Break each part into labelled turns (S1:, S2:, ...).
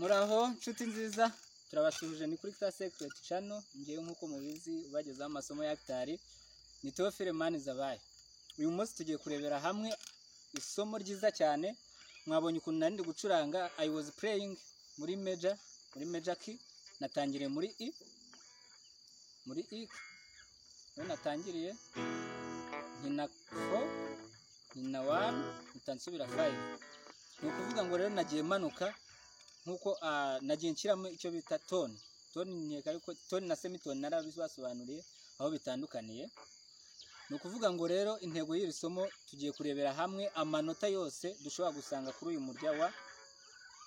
S1: Muraho nshuti nziza, turabasuhuje. Ni kuri Class Secret Channel. Ngewe nk'uko mubizi ubagezaho amasomo ya gitari ni Theophile Manizabayo. Uyu munsi tugiye kurebera hamwe isomo ryiza cyane. Mwabonye ukuntu nari ndi gucuranga. I was playing muri major key. Natangiriye muri E, muri E niho natangiriye, nkina 4, nkina 1, mpita nsubira 5. Ni ukuvuga ngo rero nagiye manuka nkuko nagiye nshyiramo icyo bita tone. Tone nkeka, ariko tone na semitone narabibasobanuriye aho bitandukaniye. Ni ukuvuga ngo rero intego y'iri somo, tugiye kurebera hamwe amanota yose dushobora gusanga kuri uyu murya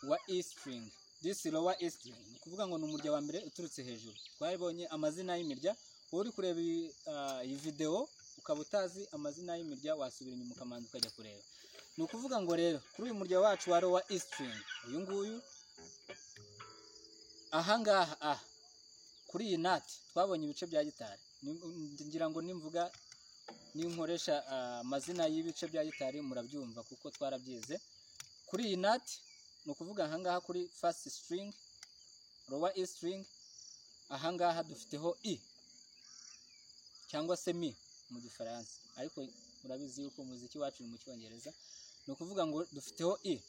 S1: wa E string, this lower E string. Ni ukuvuga ngo ni umurya wa mbere uturutse hejuru. Twabonye amazina y'imirya. Wowe uri kureba iyi video ukaba utazi amazina y'imirya, wasubira inyuma ukamanza ukajya kureba. Ni ukuvuga ngo rero kuri uyu murya wacu wa lower E string, uyu nguyu ahangaha, aha kuri iyi nut, twabonye ibice bya gitari. Ngira ngo nimvuga, ninkoresha amazina y'ibice bya gitari murabyumva kuko twarabyize. Kuri iyi nut, ni ukuvuga ahangaha kuri first string, lower E string, ahangaha dufiteho E cyangwa se mi mu Gifaransa, ariko murabizi yuko umuziki wacu ni mu Cyongereza. Ni ukuvuga ngo dufiteho E.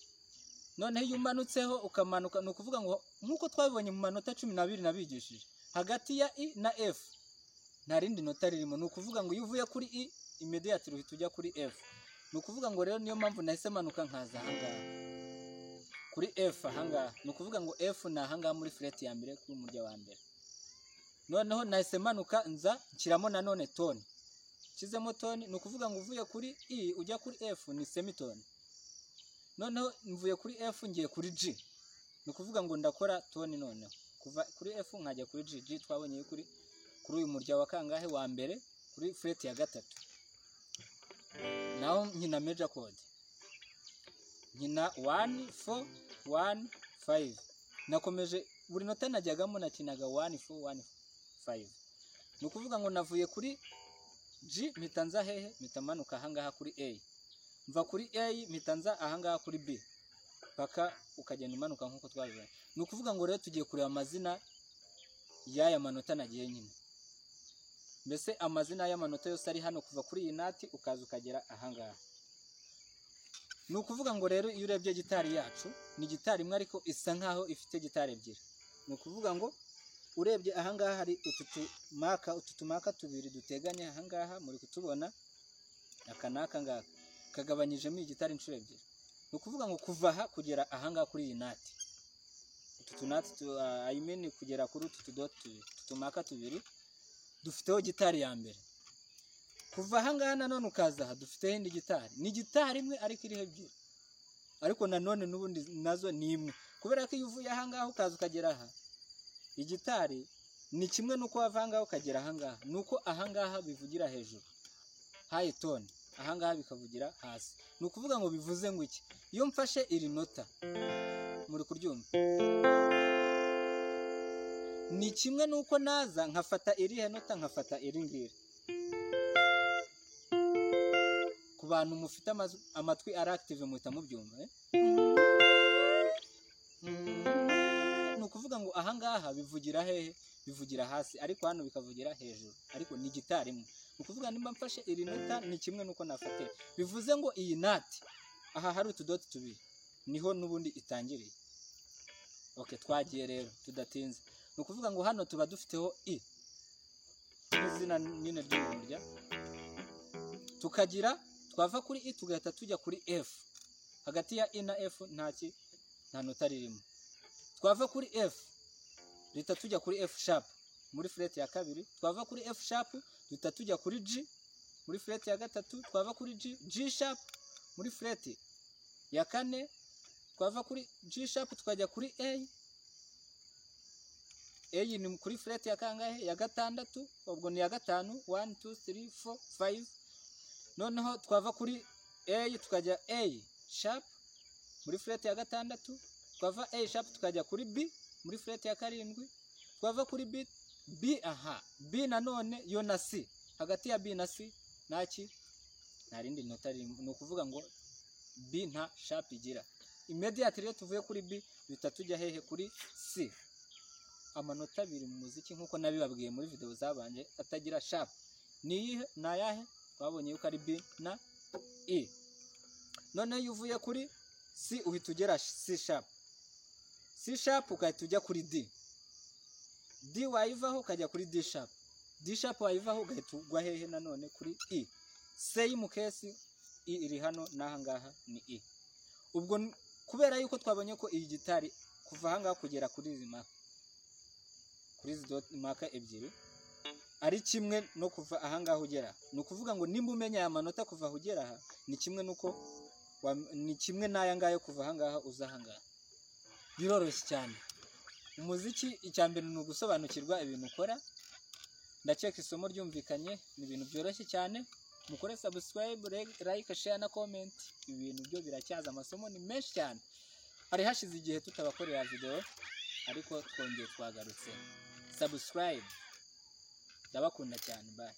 S1: Noneho iyo umanutseho, ukamanuka, ni ukuvuga ngo nk'uko twabibonye mu manota 12 nabigishije, hagati ya E na F nta rindi nota ririmo. Ni ukuvuga ngo iyo uvuye kuri E, immediately uhita ujya kuri F. Ni ukuvuga ngo rero niyo mpamvu nahise manuka nkaza ahangaha kuri F. Ahangaha ni ukuvuga ngo F ni ahangaha muri fret ya mbere kuri umurya wa mbere. Noneho nahise manuka nza nshyiramo nanone tone. Nshyizemo tone, ni ukuvuga ngo uvuye kuri E ujya kuri F ni semitone. Noneho mvuye kuri F ngiye kuri G, ni ukuvuga ngo ndakora tone. Noneho kuva kuri F nkajya kuri G. G twabonye kuri uyu murya wa kangahe? Wa mbere, kuri fret ya gatatu. Naho nkina major chord, nkina 1 4 1 5. Nakomeje buri nota najyagamo nakinaga 1 4 1 5. Ni ukuvuga ngo navuye kuri G mpita nza hehe? Mpita manuka ahangaha kuri A. Mva kuri A mpita nza ahangaha kuri B, paka ukagenda umanuka nk'uko twabibonye. Ni ukuvuga ngo rero tugiye kureba amazina y'aya manota nagiye nyine, mbese amazina y'amanota yose ari hano kuva kuri iyi nut ukaza ukagera ahangaha. Ni ukuvuga ngo rero iyo urebye gitari yacu, ni gitari imwe ariko isa nkaho ifite gitari ebyiri. Ni ukuvuga ngo urebye ahangaha hari utu tumaka tubiri duteganye ahangaha, muri kutubona, aka n'aka ngaka, kagabanyijemo iyi gitari inshuro ebyiri. Ni ukuvuga ngo kuva aha kugera ahangaha kuri iyi nut, utu tunut I mean kugera kuri utu tudoti tubiri, utu tumaka tubiri, dufiteho gitari ya mbere. Kuva ahangaha nanone ukaza aha, dufiteho indi gitari. Ni gitari imwe ariko iriho ebyiri, ariko nanone n'ubundi nazo ni imwe, kubera ko iyo uvuye ahangaha ukaza ukagera aha, igitari ni kimwe n'uko wava ahangaha ukagera ahangaha. Ni uko ahangaha bivugira hejuru, high tone, ahangaha bikavugira hasi. Ni ukuvuga ngo bivuze ngo iki? Iyo mfashe iri nota, muri kuryumva, ni kimwe n'uko naza nkafata irihe nota? Nkafata iri ngiri. Ku bantu mufite amatwi ari active muhita mubyumva, eh? Ni ukuvuga ngo ahangaha bivugira hehe? Bivugira hasi, ariko hano bikavugira hejuru, ariko ni gitari imwe. Ni ukuvuga nimba mfashe iri nota, ni kimwe n'uko nafatira. Bivuze ngo iyi nut, aha hari utudoti tubiri, niho n'ubundi itangiriye. Okay, twagiye rero tudatinze. Ni ukuvuga ngo hano tuba dufiteho E nk'izina nyine ry'umurya, tukagira, twava kuri E tugahita tujya kuri F. Hagati ya E na F nta nota ririmo. Twava kuri F duhita tujya kuri F sharp muri fret ya kabiri. Twava kuri F sharp duhita tujya kuri G muri fret ya gatatu. Twava kuri G, G sharp muri fret ya kane. Twava kuri G sharp tukajya kuri A. A ni kuri fret ya kangahe? Ya gatandatu, ubwo ni ya gatanu: 1 2 3 4 5. Noneho twava kuri A tukajya A sharp muri fret ya gatandatu. Twava A sharp tukajya kuri B muri fret ya karindwi. Twava kuri B, B aha, B nanone yo na C, hagati ya B na C ntaki, nta rindi nota ririmo. Ni ukuvuga ngo B nta sharp igira. Immediately iyo tuvuye kuri B duhita tujya hehe? Kuri C. Amanota abiri mu muziki, nk'uko nabibabwiye muri video zabanje, atagira sharp ni iyihe? Ni ayahe? Twabonye yuko ari B na E. Noneho iyo uvuye kuri C uhita ugera C sharp, C sharp ugahita ujya kuri D, D wayivaho ukajya kuri D sharp, D sharp wayivaho ugahita ugwa hehe? Nanone kuri E. Same case, E iri hano n'aha ngaha ni E. Ubwo kubera yuko twabonye ko iyi gitari kuva aha ngaha kugera kuri izi marker, kuri izi dot marker ebyiri, ari kimwe no kuva aha ngaha ugera, ni ukuvuga ngo nimba umenya aya manota kuva aho ugera aha, ni kimwe nuko ni kimwe n'aya ngaya kuva aha ngaha uza aha ngaha. Biroroshye cyane. Umuziki, icya mbere ni ugusobanukirwa ibintu ukora. Ndakeka isomo ryumvikanye, ni ibintu byoroshye cyane. Mukore subscribe, like, share na comment. Ibintu byo biracyaza, amasomo ni menshi cyane. Hari hashize igihe tutabakorera video, ariko twongeye twagarutse. Subscribe, ndabakunda cyane, bye.